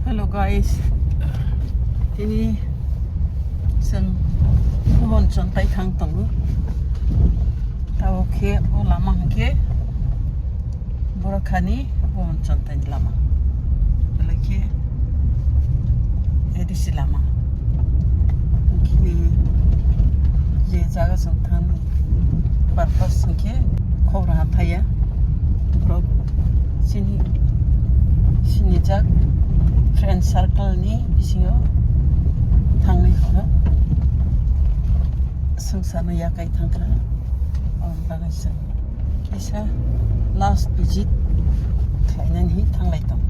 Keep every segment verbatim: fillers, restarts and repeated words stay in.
Hello guys, tini chwng Bhuban Chontai thang tongo. Tabuk khe o lama hwnkhe Borakhani Bhuban Chontai ni lama. Belai khe A D C lama. Hwnkhe je jaga chwng thani purpose hwnkhe khobor ha thaya. Borok chini, sinijak friend circle ni bisingo thangnai hwnwi swngcharno yakai thangkha. Aboni bagwi chwng kisa last visit khlainani thanglai tongo.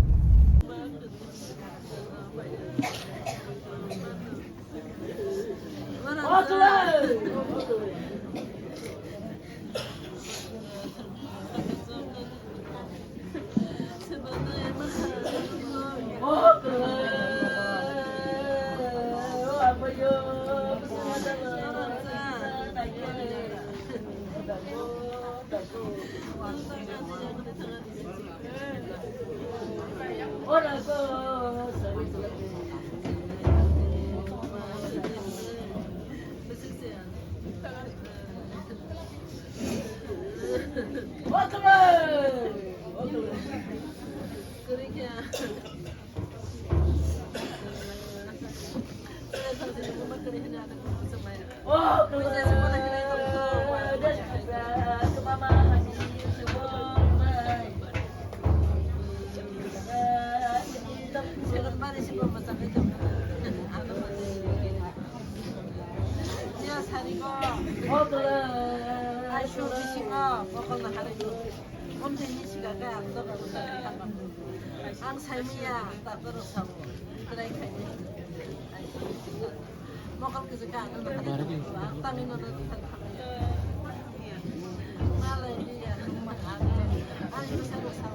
Ang saimanya, doctor rok sao, try khaimani. Mokol kisa ka ano na hari, ang tangwi no na thang thang. Malai ni ya, ang ni sa rok sao.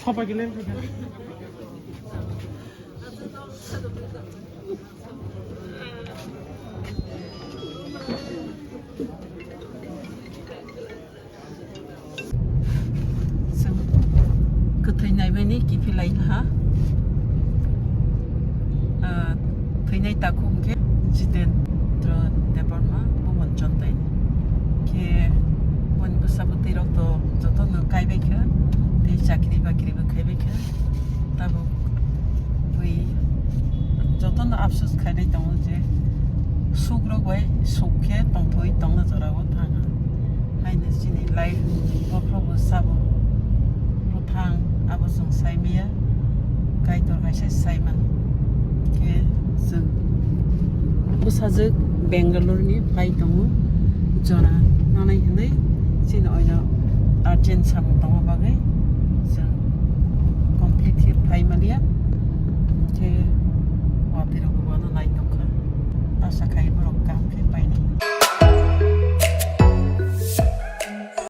Sopa gelen. Chwng kwthwi naimani kiphilai ha. Ah, thwinai takhuk hwnkhe Jitendra Debbarma, Bhuban Chontai. Khe boni bwsa bwtwi rok to jotono kaibai kha, tei chakri bakri bo khaibai kha. Tabuk bui jotono afsus khainai tongo je sukrok bai suk khe tongthoi tongna jorao thang. Haino chini life bophro bo sabo bwthang abo chwng saimaya, Kaitor kaisa saimano. Khe chwng bwsajwk Bangalore ni phai tongo jora nanai hinwi chini oino urgent samung tongma bagwi chwng complete khe phai maliya. Khe watwi rok bo bono nai tongkha, asa khai borok